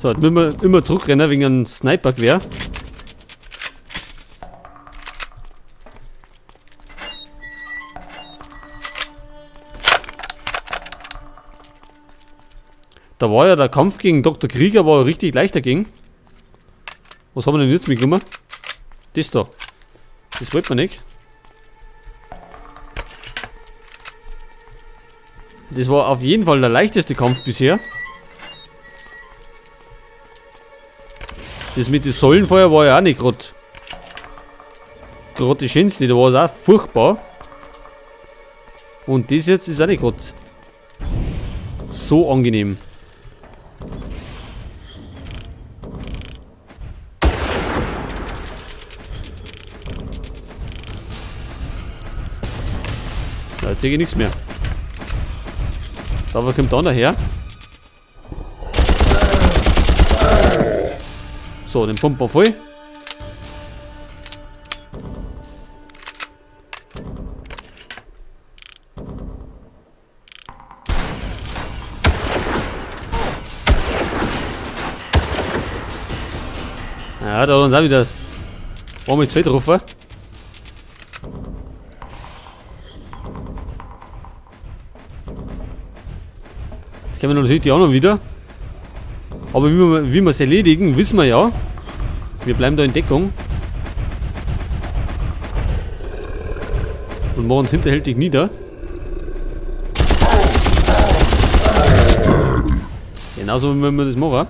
So, jetzt müssen wir immer zurückrennen wegen einem Sniper-Gewehr. Da war ja der Kampf gegen Doktor Krieger war richtig leicht dagegen. Was haben wir denn jetzt mitgenommen? Das da. Das wollte man nicht. Das war auf jeden Fall der leichteste Kampf bisher. Das mit den Säulenfeuer war ja auch nicht grad die schönste, da war es auch furchtbar. Und das jetzt ist auch nicht grad so angenehm. Da jetzt sehe ich nichts mehr. Da kommt da nachher. So, den pumpen wir voll. Ja, da und da wieder. Waren wir zwei getroffen. Jetzt kommen natürlich die anderen wieder. Aber wie wir es erledigen, wissen wir ja. Wir bleiben da in Deckung. Und machen uns hinterhältig nieder. Genauso wie wir das machen.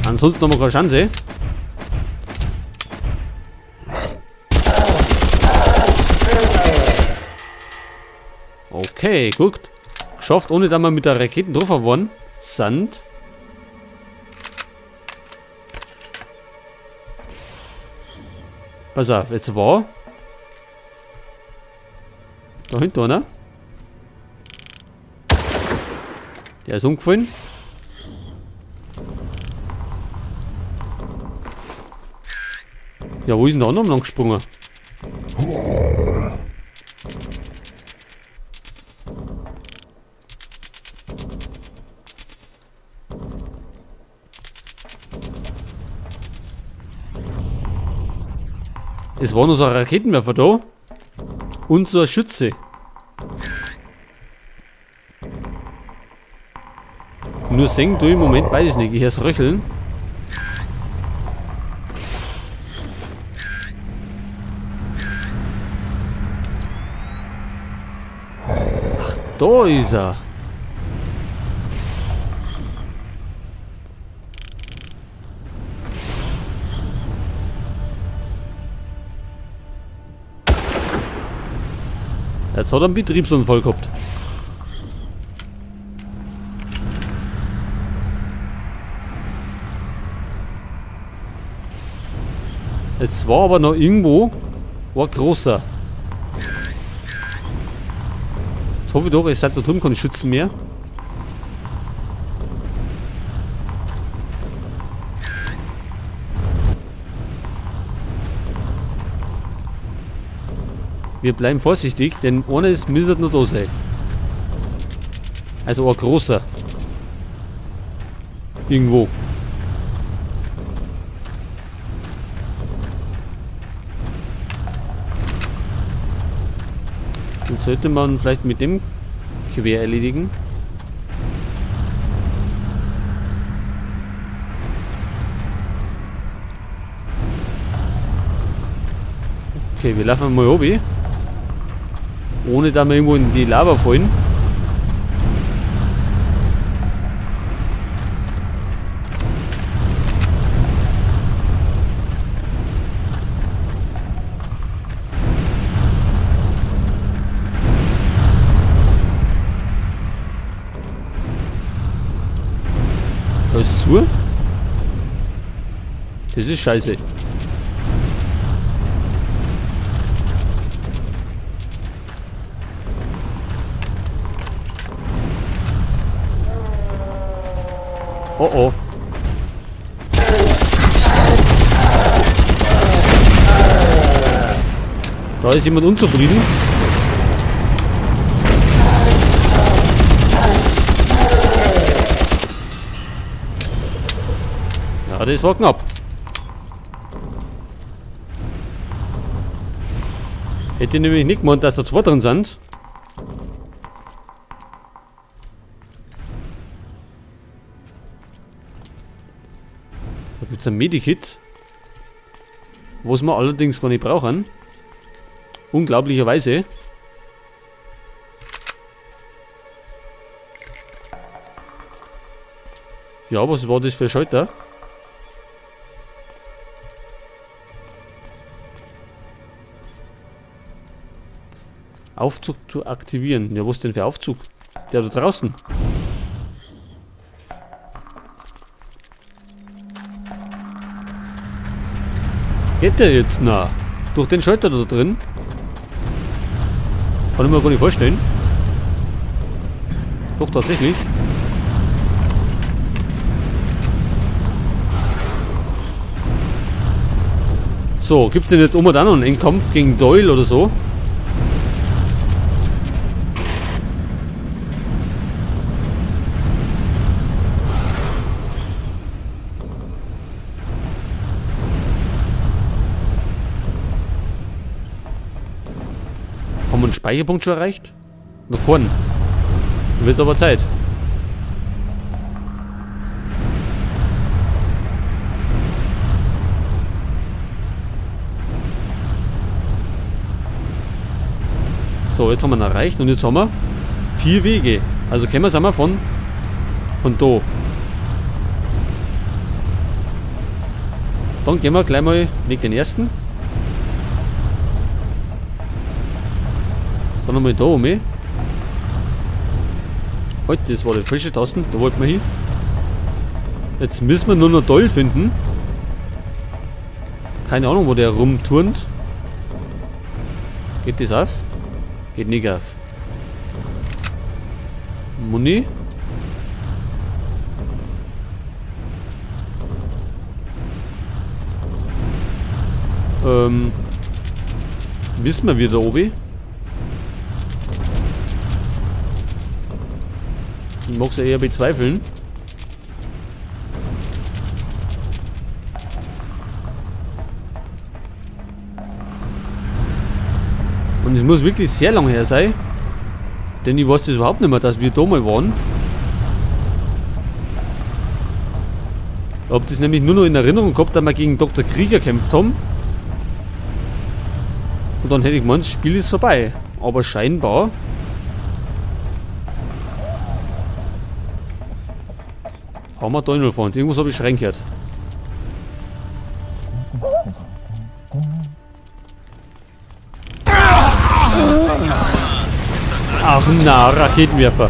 Ansonsten haben wir keine Chance. Okay, guckt. Geschafft, ohne dass wir mit der Raketen drauf waren. Sand. Pass auf, jetzt war da hinten einer. Der ist umgefallen. Ja, wo ist denn der andere lang gesprungen? Es war noch so ein Raketenwerfer da. Und so ein Schütze. Nur sehen du im Moment beides nicht. Ich hör's röcheln. Ach, da ist er. Jetzt hat er einen Betriebsunfall gehabt. Jetzt war aber noch irgendwo ein großer. Jetzt hoffe ich doch, ihr seid da drüben keine Schützen mehr. Wir bleiben vorsichtig, denn einer ist müsste noch da sein. Also ein großer. Irgendwo. Den sollte man vielleicht mit dem Gewehr erledigen. Okay, wir laufen mal runter. Ohne dass wir irgendwo in die Lava fallen. Da ist zu. Das ist scheiße. Oh oh. Da ist jemand unzufrieden. Ja, das war knapp. Hätte ich nämlich nicht gemeint, dass da zwei drin sind. Da gibt's ein Medikit. Was wir allerdings gar nicht brauchen. Unglaublicherweise. Ja, was war das für ein Schalter? Aufzug zu aktivieren. Ja, was denn für Aufzug? Der da draußen. Geht der jetzt noch? Durch den Schalter da drin? Kann ich mir gar nicht vorstellen. Doch, tatsächlich. So, gibt's denn jetzt oben da noch einen Kampf gegen Doyle oder so? Haben wir einen Speicherpunkt schon erreicht? Noch keinen. Dann wird's aber Zeit. So, jetzt haben wir ihn erreicht und jetzt haben wir 4 Wege. Also kommen wir von da. Dann gehen wir gleich mal nicht den ersten, sondern mal da um. Halt, das war die falsche Tasten, da wollten wir hin. Jetzt müssen wir nur noch Doyle finden. Keine Ahnung, wo der rumturnt. Geht das auf? Geht nicht auf. Muni. Wissen wir wieder oben? Ich mag's ja eher bezweifeln. Und es muss wirklich sehr lange her sein, denn ich weiß das überhaupt nicht mehr, dass wir da mal waren. Ich hab das nämlich nur noch in Erinnerung gehabt, dass wir gegen Doktor Krieger gekämpft haben. Und dann hätte ich gemeint, das Spiel ist vorbei. Aber scheinbar haben wir da null gefahren. Irgendwas hab ich schreien gehört. Ach na, Raketenwerfer.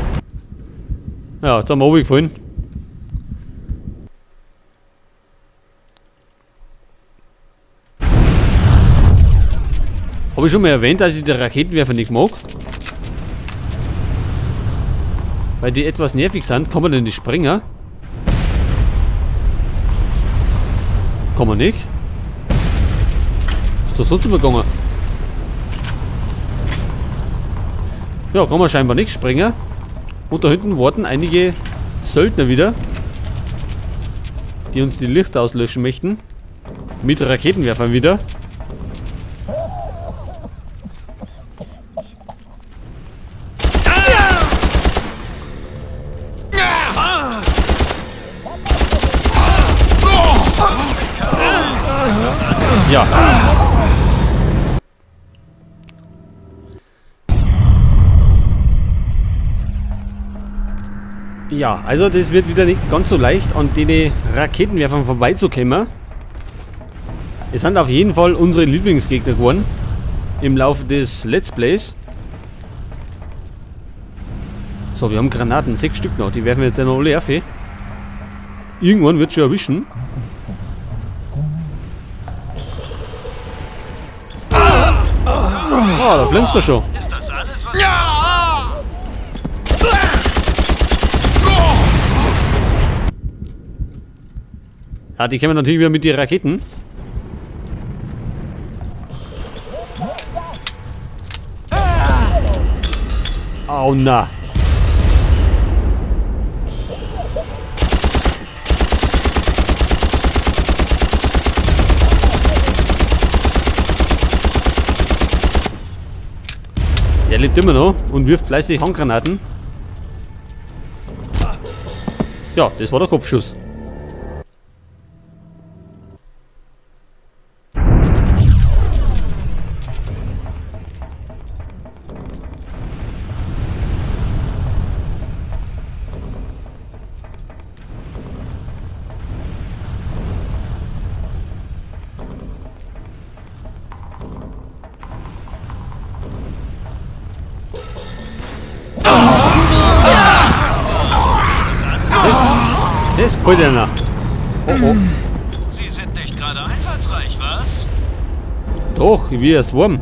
Ja, jetzt haben wir runtergefallen. Hab ich schon mal erwähnt, dass ich die Raketenwerfer nicht mag? Weil die etwas nervig sind, kann man denn nicht springen? Kann man nicht? Ist doch sonst immer gegangen. Ja, kann man scheinbar nicht springen. Und da hinten warten einige Söldner wieder, die uns die Lichter auslöschen möchten. Mit Raketenwerfern wieder. Ja. Ja, also das wird wieder nicht ganz so leicht, an den Raketenwerfern vorbeizukommen. Es sind auf jeden Fall unsere Lieblingsgegner geworden im Laufe des Let's Plays. So, wir haben Granaten, 6 Stück noch, die werfen wir jetzt ja noch alle auf. Irgendwann wird schon erwischen. Ah, da fliegst du schon. Ist das alles, was Ja! Ja, die kennen wir natürlich wieder mit den Raketen. Oh na. lebt immer noch und wirft fleißig Handgranaten. Ja, das war der Kopfschuss. Das gefällt einer. Oh oh. Sie sind nicht gerade einfallsreich, was? Doch, ich will erst warm.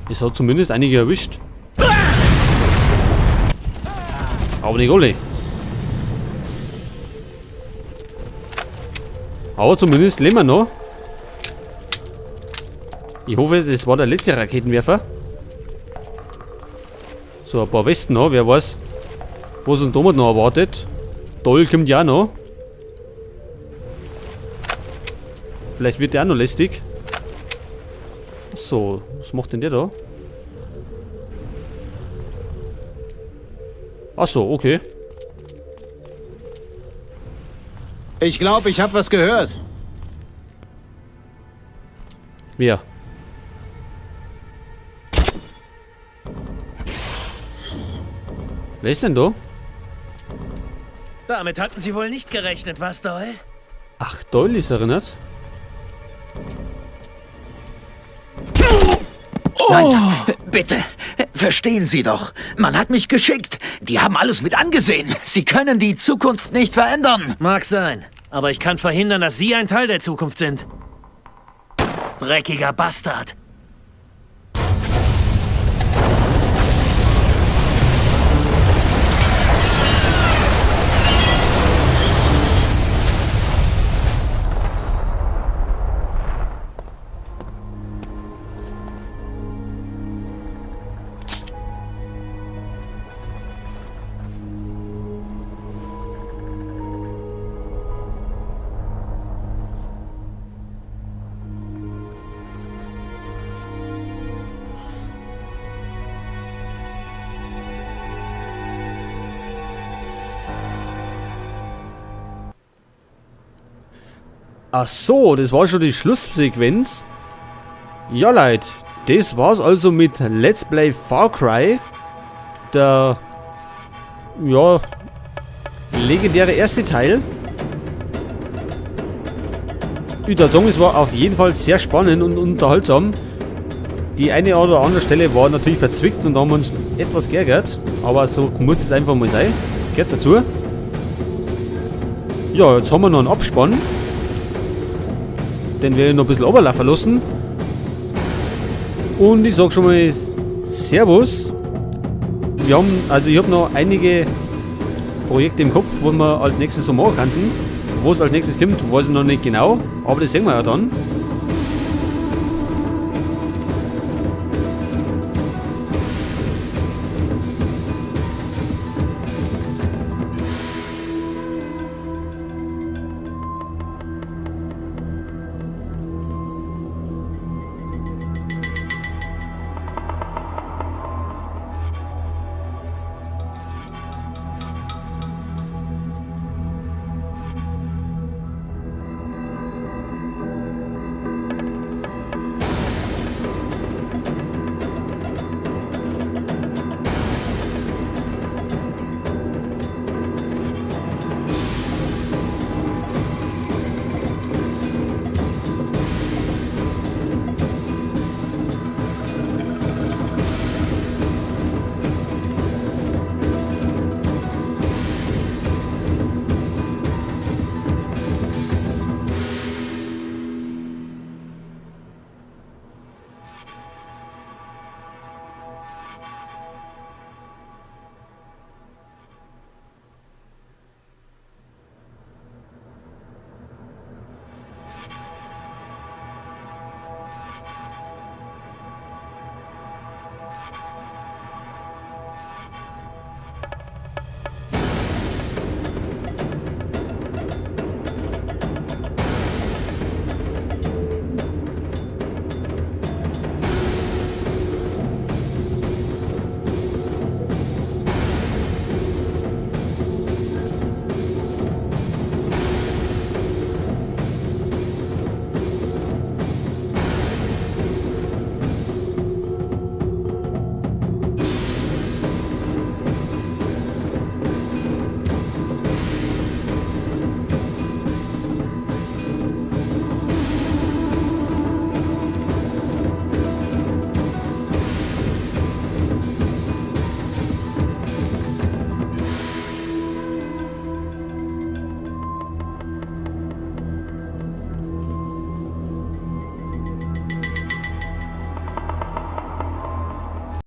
Es hat zumindest einige erwischt. Aber nicht alle. Aber zumindest leben wir noch. Ich hoffe, es war der letzte Raketenwerfer. So, ein paar Westen noch, wer weiß, was uns damit noch erwartet. Doyle kommt ja auch noch. Vielleicht wird der auch noch lästig. So, was macht denn der da? Ach so, okay. Ich glaube, ich habe was gehört. Wer? Wer ist denn da? Damit hatten Sie wohl nicht gerechnet, was, Doyle? Ach, Doyle ist erinnert. Nein, bitte, verstehen Sie doch. Man hat mich geschickt. Die haben alles mit angesehen. Sie können die Zukunft nicht verändern. Mag sein, aber ich kann verhindern, dass Sie ein Teil der Zukunft sind. Dreckiger Bastard. Ach so, das war schon die Schlusssequenz. Ja, Leute, das war's also mit Let's Play Far Cry. Der, ja, legendäre erste Teil. Ich würde sagen, es war auf jeden Fall sehr spannend und unterhaltsam. Die eine oder andere Stelle war natürlich verzwickt und da haben wir uns etwas geärgert. Aber so muss es einfach mal sein. Gehört dazu. Ja, jetzt haben wir noch einen Abspann. Den werde ich noch ein bisschen runterlaufen lassen. Und ich sag schon mal Servus. Ich hab noch einige Projekte im Kopf, wo wir als nächstes so machen könnten. Wo es als nächstes kommt, weiß ich noch nicht genau. Aber das sehen wir ja dann.